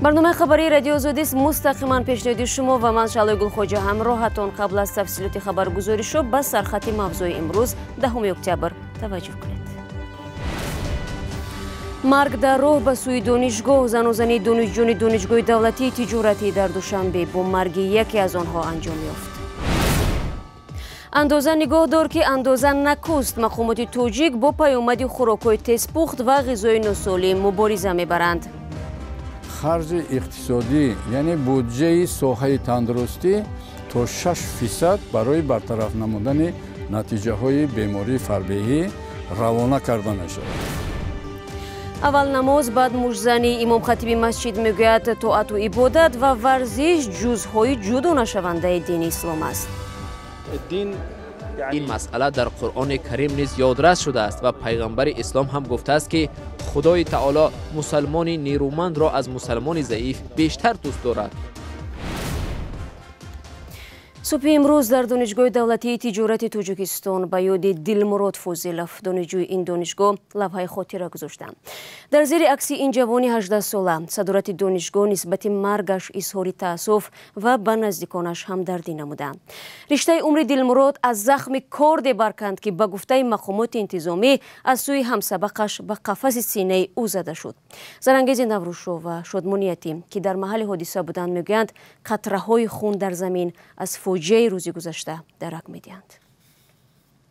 Барномаи хабарии Радиои Озодист мустақиман пешниҳоди шумо ва ман Шаълои Гулхоҷа ҳамроҳатон. Қабл аз тафсилоти хабаргузоришо ба сархати мавзӯи имрӯз 10 октябр таваҷҷӯҳ кунед. Марг дар роҳ ба сӯи донишгоҳ. Занозании донишҷӯёни Донишгоҳи давлатии тиҷоратӣ дар Душанбе бо марги яке аз онҳо анҷом ёфт. Андоза нигоҳ дор, ки андоза накуст. Мақомоти тоҷик бо паёмади хӯрокҳои тезпухт ва ғизои носолим мубориза мебаранд. Харҷи иқтисодӣ, яъне буҷаи соҳаи тандурустӣ то 6% барои бартараф намудани натиҷаҳои бемории фарбеҳӣ равона карда мешавад. Аввал намоз, баъд мушзанӣ. Имомхатиби масҷид мегӯяд, тоату ибодат ва варзиш ҷузъҳои ҷудонашавандаи дини ислом аст. Ин масъала дар Қуръони Карим низ ёдрас шудааст ва пайғамбари ислом ҳам гуфтааст, ки Худои Таоло мусалмони нерӯмандро аз мусалмони заиф бештар дӯст дорад. Субҳи имрӯз дар Донишгоҳи давлатии тиҷорати Тоҷикистон ба ёди Дилмурод Фозилов, донишҷӯи ин донишгоҳ, лавҳаи хотира гузоштанд. Дар зери акси ин ҷавони 18-сола садорати донишгоҳ нисбати маргаш изҳори таассуф ва ба наздиконаш ҳамдардӣ намуданд. Риштаи умри Дилмурод аз захми корде барканд, ки ба гуфтаи мақомоти интизомӣ аз сӯи ҳамсабақаш ба қафаси синаи ӯ зада шуд. Зарангези Наврӯзшо ва Шодмони Ятим, ки дар маҳалли ҳодиса буданд, мегӯянд, қатраҳои хун дар замин аз фоҷиаи рӯзи гузашта дарак медиҳанд.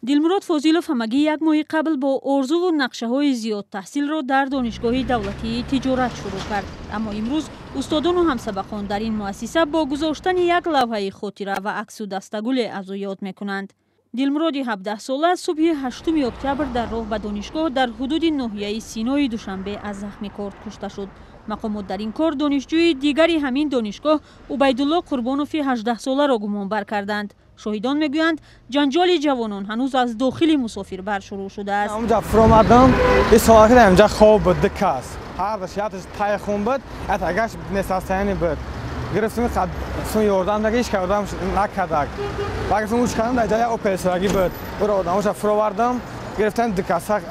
Дилмурод Фозилов ҳамагӣ як моҳи қабл бо орзуву нақшаҳои зиёд таҳсилро дар Донишгоҳи давлатии тиҷорат шурӯъ кард. Аммо имрӯз устодону ҳамсабақон дар ин муассиса бо гузоштани як лавҳаи хотира ва аксу дастагуле аз ӯ ёд мекунанд. Дилмуроди 17-сола субҳи 8 октябр дар роҳ ба донишгоҳ дар ҳудуди ноҳияи Синои Душанбе аз захми корд кушта шуд. Мақомот дар ин кор донишҷӯи дигари ҳамин донишгоҳ, Убайдулло Қурбонови 18-соларо гумонбар карданд. Шоҳидон мегӯянд, ҷанҷоли ҷавонон ҳанӯз аз дохили мусофирбар шурӯъ шудааст. Ҳамҷа фуромадам, ин соат ҳамҷа хоб буд, ду кас ҳардаш яташ тай хун буд, ятагаш несостояние буд. Гирифтум, сун ёрдам дага, ҳеч ёрдам накардак. Ба гирифтум, уч кардам, дар ҷая Опел сораги буд, уро одамоша фуровардам, гирифтам, ду каса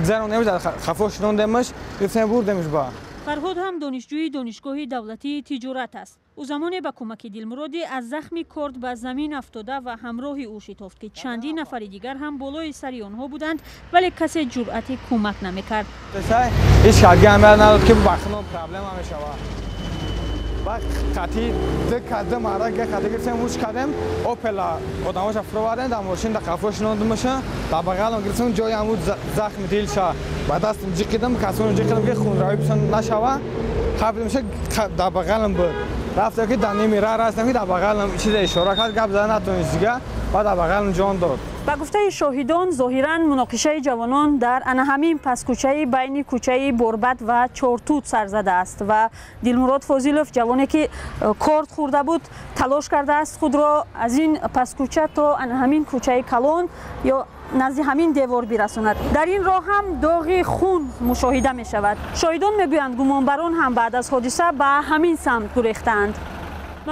гузаронемш, хафо шунондемаш, гирифтем, бурдемш ба. Фарҳод ҳам донишҷӯи Донишгоҳи давлатии тиҷорат аст. Ӯ замоне ба кӯмаки Дилмуроди аз захми корд ба замин афтода ва ҳамроҳи ӯ шитофт, ки чандин нафари дигар ҳам болои сари онҳо буданд, вале касе ҷуръати кӯмак намекард. Ҳеч кас надод, ки бахно проблема мешавад. Баъд қати ду ду марда қати гирифтем, уч кардем, Опела одамоша фуровардем, дар мошин дар қафо шинондимаша, дар бағалам гирифтем, ҷои ҳамун захми дилша ба дастам ҷиқидам, касоно ҷиқидам, ки хунравӣ писон нашава. Қаблимша дар бағалам буд. Рафтем, ки дар ними раҳ растем, ки дар бағалам чизе ишора кард, гап зада натонист дига, баъд дар бағалам ҷон дод. Ба гуфтаи шоҳидон, зоҳиран муноқишаи ҷавонон дар ана ҳамин паскӯчаи байни кӯчаи Борбад ва Чортут сар задааст ва Дилмурод Фозилов, ҷавоне ки корд хӯрда буд, талош кардааст худро аз ин паскӯча то ана ҳамин кӯчаи калон ё назди ҳамин девор бирасонад. Дар ин роҳ ҳам доғи хун мушоҳида мешавад. Шоҳидон мегӯянд, гумонбарон ҳам баъд аз ҳодиса ба ҳамин самт гурехтаанд.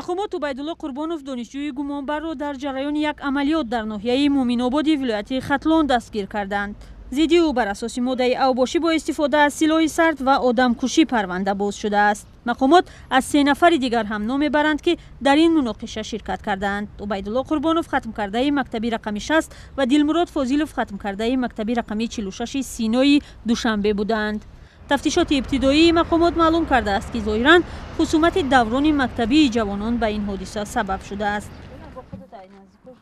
Мақомот Убайдулло Қурбонов, донишҷӯи гумонбарро, дар ҷараёни як амалиёт дар ноҳияи Муъминободи вилояти Хатлон дастгир карданд. Зидди ӯ бар асоси моддаи авбошӣ бо истифода аз силоҳи сард ва одамкушӣ парванда боз шудааст. Мақомот аз се нафари дигар ҳам ном мебаранд, ки дар ин муноқиша ширкат кардаанд. Убайдулло Қурбонов хатмкардаи мактаби рақами 60 ва Дилмурод Фозилов хатмкардаи мактаби рақами 46 Синои Душанбе буданд. Тафтишоти ибтидоии мақомот маълум кардааст, ки зоҳиран хусумати даврони мактабии ҷавонон ба ин ҳодиса сабаб шудааст.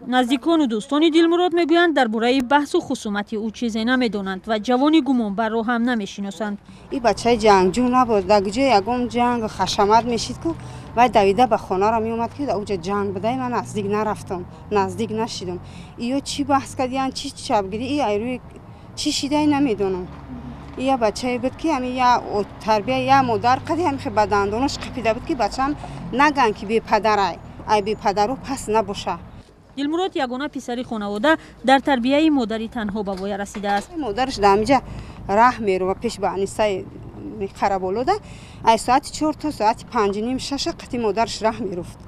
Наздикону дӯстони Дилмурод мегӯянд, дар бораи баҳсу хусумати ӯ чизе намедонанд ва ҷавони гумонбарро ҳам намешиносанд. И бачаи ҷангҷӯ набуд. Дар ҷои ягон ҷанг хашамат мешид ку, вай давида ба хонаро меомад, ки уҷа ҷанг будай, ман наздик нарафтам, наздик нашидам. Иё чӣ баҳс кардиян, чӣ чапгирӣ, и айрӯи чӣ шидай, намедонам. Я бачае буд, ки ҳами я тарбия я модар қади ҳами ба дандонаш қапида буд, ки бачаам наган, ки бепадарай, ай бепадару пас набоша. Дилмурод ягона писари хонавода дар тарбияи модари танҳо ба воя расидааст. Модараш дар ҳамиҷа раҳ мерова, пеш ба Анисаи Қараболода, ай соати 4 то соати 5:30, 6 қати модараш раҳ меруфт,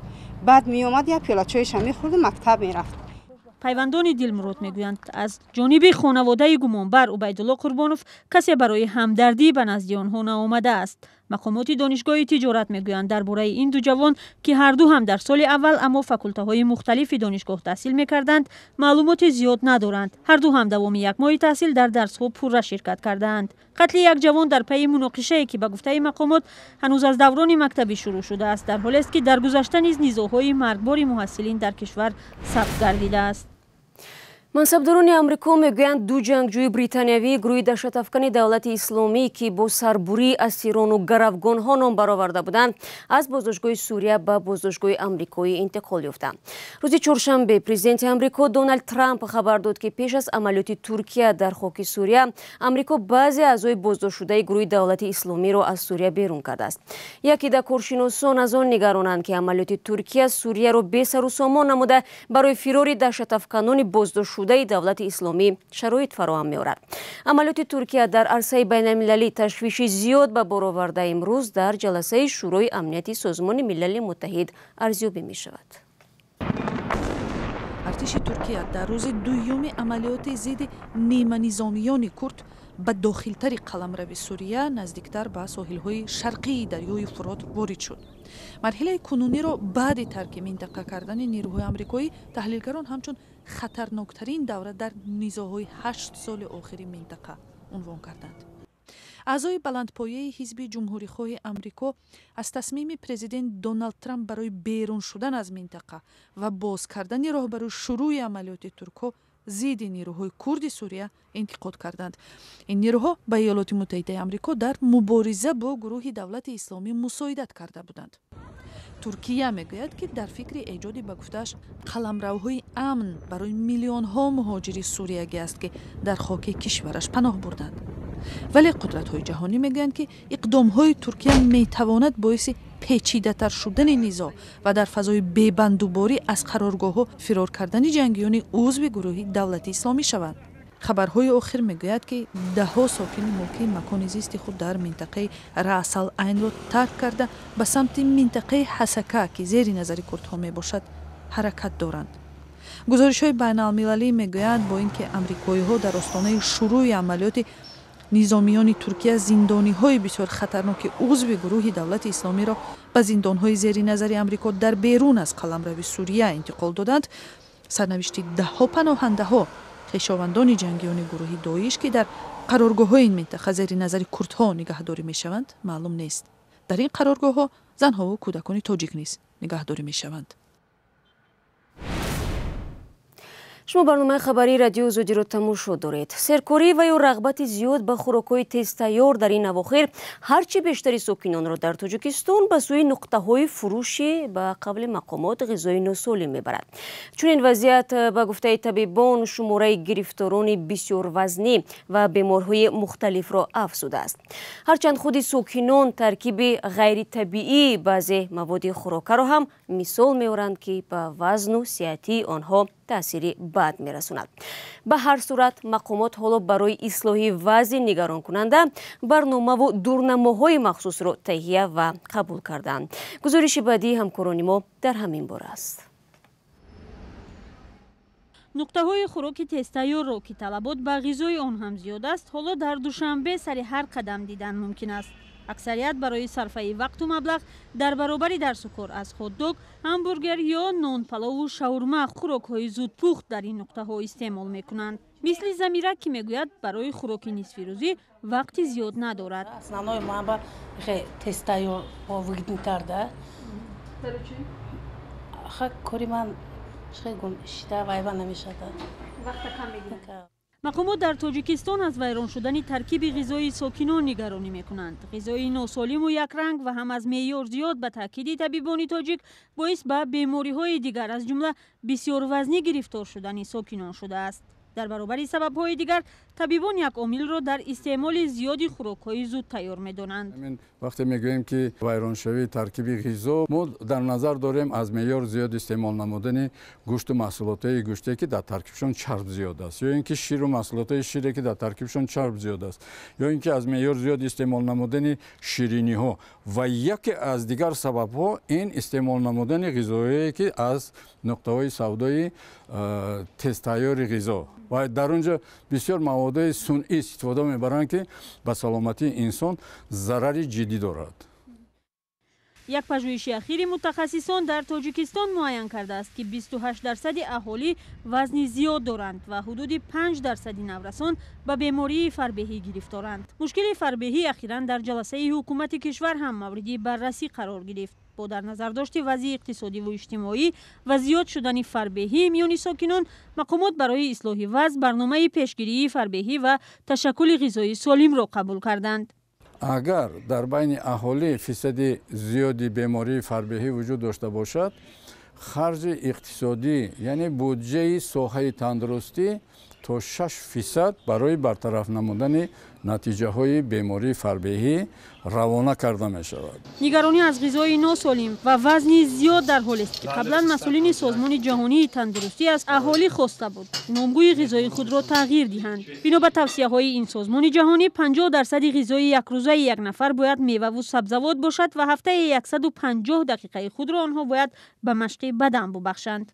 баъд меомад, я пиёла чойша мехӯрду мактаб мерафт. Пайвандони Дилмурод мегӯянд, аз ҷониби хонаводаи гумонбар Убайдулло Қурбонов касе барои ҳамдардӣ ба назди онҳо наомадааст. Мақомоти донишгоҳи тиҷорат мегӯянд, дар бораи ин ду ҷавон, ки ҳарду ҳам дар соли аввал, аммо факултаҳои мухталифи донишгоҳ таҳсил мекарданд, маълумоти зиёд надоранд. Ҳарду ҳам давоми як моҳи таҳсил дар дарсҳо пурра ширкат кардаанд. Қатли як ҷавон дар пайи муноқишае, ки ба гуфтаи мақомот ҳанӯз аз даврони мактабӣ шурӯъ шудааст, дар ҳолест, ки дар гузашта низ низоъҳои маргбори муҳассилин дар кишвар сабт гардидааст. Мансабдорони Амрико мегӯянд, ду ҷангҷӯи британиявии гурӯҳи даҳшатафкани Давлати Исломӣ, ки бо сарбурии асирону гаравгонҳо ном бароварда буданд, аз боздоштгоҳи Сурия ба боздоштгоҳи амрикоӣ интиқол ёфтанд. Рӯзи чоршанбе президенти Амрико Доналд Трамп хабар дод, ки пеш аз амалиёти Туркия дар хоки Сурия Амрико баъзе аъзои боздоштшудаи гурӯҳи Давлати Исломиро аз Сурия берун кардааст. Яке да коршиносон аз он нигаронанд, ки амалиёти Туркия Сурияро бесару сомон намуда, барои фирори даҳшатафканони боздоштшуда Давлати Исломӣ шароит фароҳам меорад. Амалиёти Туркия дар арсаи байналмилалӣ ташвиши зиёд ба бор оварда, имрӯз дар ҷаласаи Шӯрои амнияти Созмони Милали Муттаҳид арзёбӣ мешавад. Артиши Туркия дар рӯзи дуюми амалиёти зидди ниманизомиёни курд ба дохилтари қаламрави Сурия, наздиктар ба соҳилҳои шарқии дарёи Фурот ворид шуд. Марҳилаи кунуниро баъди тарки минтақа кардани нерӯҳои амрикоӣ таҳлилгарон ҳамчун хатарноктарин давра дар низоъҳои 8 соли охири минтақа унвон карданд. Аъзои баландпояи Ҳизби Ҷумҳурихоҳи Амрико аз тасмими президент Доналд Трамп барои берун шудан аз минтақа ва боз кардани роҳ барои шурӯъи амалиёти туркҳо зидди нерӯҳои курди Сурия интиқод карданд. Ин нерӯҳо ба Иёлоти Муттаҳидаи Амрико дар мубориза бо гурӯҳи Давлати Исломӣ мусоидат карда буданд. Туркия мегӯяд, ки дар фикри эҷоди, ба гуфтааш, қаламравҳои амн барои миллионҳо муҳоҷири суриягӣ аст, ки дар хоки кишвараш паноҳ бурданд. Вале қудратҳои ҷаҳонӣ мегӯянд, ки иқдомҳои Туркия метавонад боиси печидатар шудани низоъ ва дар фазои бебандуборӣ аз қароргоҳҳо фирор кардани ҷангиёни узви гурӯҳи Давлати Исломӣ шаванд. Хабарҳои охир мегӯяд, ки даҳҳо сокини мулкии макони зисти худ дар минтақаи Раасал Айнро тарк карда, ба самти минтақаи Ҳасака, ки зери назари курдҳо мебошад, ҳаракат доранд. Гузоришҳои байналмилалӣ мегӯянд, бо ин ки амрикоиҳо дар остонаи шурӯъи амалиёти низомиёни Туркия зиндониҳои бисёр хатарноки узви гурӯҳи Давлати Исломиро ба зиндонҳои зери назари Амрико дар берун аз қаламрави Сурия интиқол доданд, сарнавишти даҳҳо паноҳандаҳо, хешовандони ҷангиёни гурӯҳи Доиш, ки дар қароргоҳҳои ин минтақа зери назари курдҳо нигаҳдорӣ мешаванд, маълум нест. Дар ин қароргоҳҳо занҳову кӯдакони тоҷик низ нигаҳдорӣ мешаванд. Шумо барномаи хабарии Радиои Озодиро тамошо доред. Серкорӣ ва ё рағбати зиёд ба хӯрокҳои тезтайёр дар ин авохир ҳарчи бештари сокинонро дар Тоҷикистон ба сӯи нуқтаҳои фурӯши, ба қавли мақомот, ғизои носолим мебарад. Чунин вазъият, ба гуфтаи табибон, шумораи гирифторони бисёрвазнӣ ва беморҳои мухталифро афзудааст. Ҳарчанд худи сокинон таркиби ғайритабиии баъзе маводи хӯрокаро ҳам мисол меоранд, ки ба вазну сиҳатии онҳо таъсири бад мерасонад. Ба ҳар сурат, мақомот ҳоло барои ислоҳи вазъи нигаронкунанда барномаву дурнамоҳои махсусро таҳия ва қабул карданд. Гузориши баъдии ҳамкорони мо дар ҳамин бора аст. Нуқтаҳои хӯроки тезтайёрро, ки талабот ба ғизои он ҳам зиёд аст, ҳоло дар Душанбе сари ҳар қадам дидан мумкин аст. Аксарият барои сарфаи вақту маблағ дар баробари дарсу кор аз хотдог, ҳамбургер ё нонпалову шаурма, хӯрокҳои зудпухт дар ин нуқтаҳо истеъмол мекунанд. Мисли Замира, ки мегӯяд, барои хӯроки нисфирӯзӣ вақти зиёд надорад. Основной маба тезтайёр выгоднитар да. Кори ман шита вайва намешада. Вақта кам мегирад. Мақомот дар Тоҷикистон аз вайрон шудани таркиби ғизои сокинон нигаронӣ мекунанд. Ғизои носолиму якранг ва ҳам аз меъёр зиёд, ба таъкиди табибони тоҷик, боис ба бемориҳои дигар, аз ҷумла бисёрвазнӣ гирифтор шудани сокинон шудааст. Дар баробари сабабҳои дигар, табибон як омилро дар истеъмоли зиёди хӯрокҳои зудтайёр медонанд. Вақте мегӯем, ки вайроншавии таркиби ғизо, мо дар назар дорем аз меъёр зиёд истеъмол намудани гӯшту маҳсулотҳои гӯштие, ки дар таркибшон чарб зиёд аст, ё ин ки ширу маҳсулотҳои шире, ки дар таркибшон чарб зиёд аст, ё ин ки аз меъёр зиёд истеъмол намудани шириниҳо. Ва яке аз дигар сабабҳо ин истеъмол намудани ғизоие, ки аз нуқтаҳои савдои тезтайёри ғизо, ва дар он ҷо бисёр маводҳои сунъӣ истифода мебаранд, ки ба саломатии инсон зарари ҷиддӣ дорад. Як пажӯҳиши ахири мутахассисон дар Тоҷикистон муайян кардааст, ки 28% аҳолӣ вазни зиёд доранд ва ҳудуди 5% наврасон ба бемории фарбеҳӣ гирифторанд. Мушкили фарбеҳӣ ахиран дар ҷаласаи ҳукумати кишвар ҳам мавриди баррасӣ қарор гирифт. Бо дар назардошти вазъи иқтисодиву иҷтимоӣ ва зиёд шудани фарбеҳӣ миёни сокинон, мақомот барои ислоҳи вазъ барномаи пешгирии фарбеҳӣ ва ташаккули ғизои солимро қабул карданд. Агар дар байни аҳолӣ фисади зиёди бемории фарбеҳӣ вуҷуд дошта бошад, харҷи иқтисодӣ, яъне буҷаи соҳаи тандурустӣ то 6% барои бартараф намудани натиҷаҳои бемории фарбеҳӣ равона карда мешавад. Нигаронӣ аз ғизои носолим ва вазни зиёд дар ҳолест, ки қаблан масъулини Созмони ҷаҳонии тандурустӣ аз аҳолӣ хоста буд номгӯи ғизои худро тағйир диҳанд. Бино ба тавсияҳои ин созмони ҷаҳонӣ, 50% ғизои якрӯзаи як нафар бояд меваву сабзавот бошад ва ҳафтаи 150 дақиқаи худро онҳо бояд ба машқи бадан бубахшанд.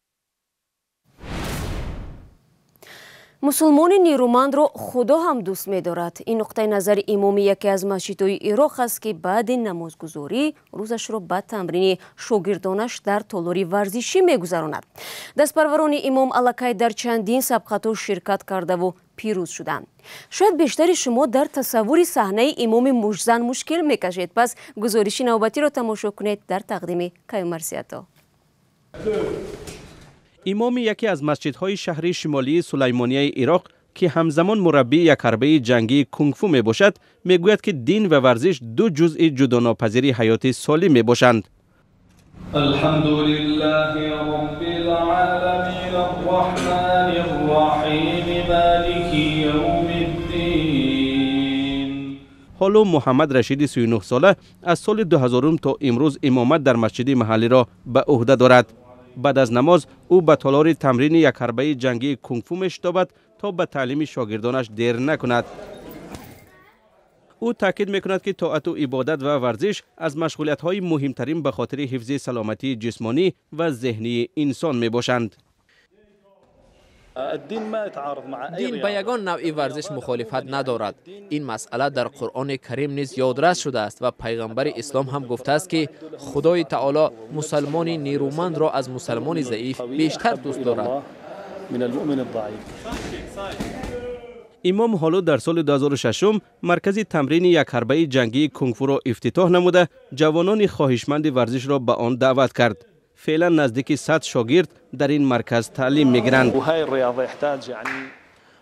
Мусулмони нерӯмандро Худо ҳам дӯст медорад. Ин нуқтаи назари имоми яке аз масҷидҳои Ироқ аст, ки баъди намозгузорӣ рӯзашро ба тамрини шогирдонаш дар толори варзишӣ мегузаронад. Дастпарварони имом аллакай дар чандин сабқатҳо ширкат кардаву пирӯз шуданд. Шояд бештари шумо дар тасаввури саҳнаи имоми мушзан мушкил мекашед. Пас гузориши навбатиро тамошо кунед дар тақдими Каюмарсиято. Имоми яке аз масҷидҳои шаҳри шимолии Сулаймонияи Ироқ, ки ҳамзамон мураббии як ҳарбаи ҷангии кунгфу мебошад, мегӯяд, ки дин ва варзиш ду ҷузъи ҷудонопазири ҳаёти солим мебошанд. Ҳоло Муҳаммад Рашиди 39сола аз соли 2000 то имрӯз имомат дар масҷиди маҳаллиро ба ӯҳда дорад. Баъд аз намоз ӯ ба толори тамрини як ҳарбаи ҷангии кунгфу мешитобад, то ба таълими шогирдонаш дер накунад. Ӯ таъкид мекунад, ки тоату ибодат ва варзиш аз машғулиятҳои муҳимтарин ба хотири ҳифзи саломатии ҷисмонӣ ва зеҳнии инсон мебошанд. Дин ба ягон навъи варзиш мухолифат надорад. Ин масъала дар Қуръони Карим низ ёдрас шудааст ва пайғамбари ислом ҳам гуфтааст, ки Худои Таоло мусалмони нерӯмандро аз мусалмони заиф бештар дӯст дорад. Имом ҳоло дар соли 2006 маркази тамрини як ҳарбаи ҷангии кунгфуро ифтитоҳ намуда, ҷавонони хоҳишманди варзишро ба он даъват кард. Феълан наздики 100 шогирд дар ин марказ таълим мегиранд.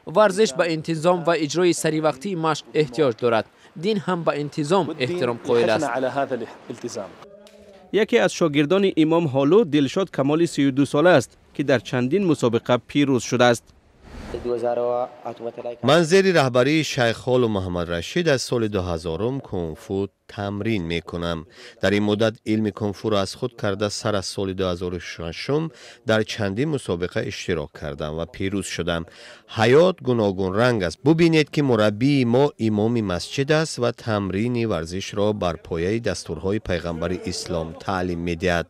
Варзиш ба интизом ва иҷрои саривақтии машқ эҳтиёҷ дорад. Дин ҳам ба интизом эҳтиром қоил аст. Яке аз шогирдони имом ҳолу Дилшод Камоли 32сола аст, ки дар чандин мусобиқа пирӯз шудааст. Ман зери раҳбарии шайх Холу Муҳаммад Рашид аз соли 2000 кунг-фу тамрин мекунам. Дар ин муддат илми кунг-фуро аз худ карда, сар аз соли 2006 дар чандин мусобиқа иштирок кардам ва пирӯз шудам. Ҳаёт гуногунранг аст. Бубинед, ки мураббии мо имоми масҷид аст ва тамрини варзишро бар пояи дастурҳои пайғамбари ислом таълим медиҳад.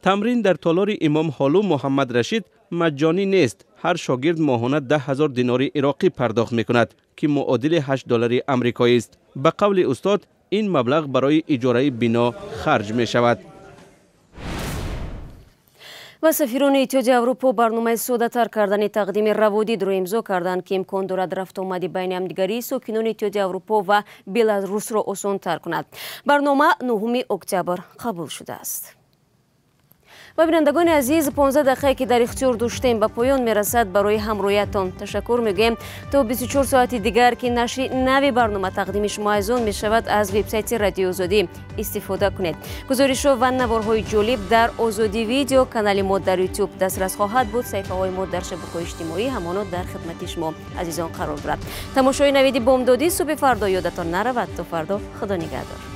Тамрин дар толори имом Ҳолу Муҳаммад Рашид маҷҷонӣ нест. Ҳар шогирд моҳона 10 000 динори ироқӣ пардохт мекунад, ки муодили 8 доллари амрикоист. Ба қавли устод, ин маблағ барои иҷораи бино харҷ мешавад. Ва сафирони Иттиҳоди Аврупо барномаи соддатар кардани тақдими раводидро имзо карданд, ки имкон дорад рафтуомади байни ҳамдигарии сокинони Иттиҳоди Аврупо ва Беларусро осонтар кунад. Барнома 9 октябр қабул шудааст. Ва бинандагони азиз, 15 дақиқае ки дар ихтиёр доштем ба поён мерасад. Барои ҳамроҳиятон ташаккур мегӯем. То 24 соати дигар, ки нашри нави барнома тақдими шумо азизон мешавад, аз вебсайти Радиои Озодӣ истифода кунед. Гузоришҳо ва наворҳои ҷолиб дар Озодӣ Видео канали мо дар Ютуб дастрас хоҳад буд. Саҳифаҳои мо дар шабакаҳои иҷтимоӣ ҳамоно дар хидмати шумо азизон қарор дорад. Тамошои навиди бомдодӣ субҳи фардо ёдатон наравад. То фардо, Худо нигаҳдор.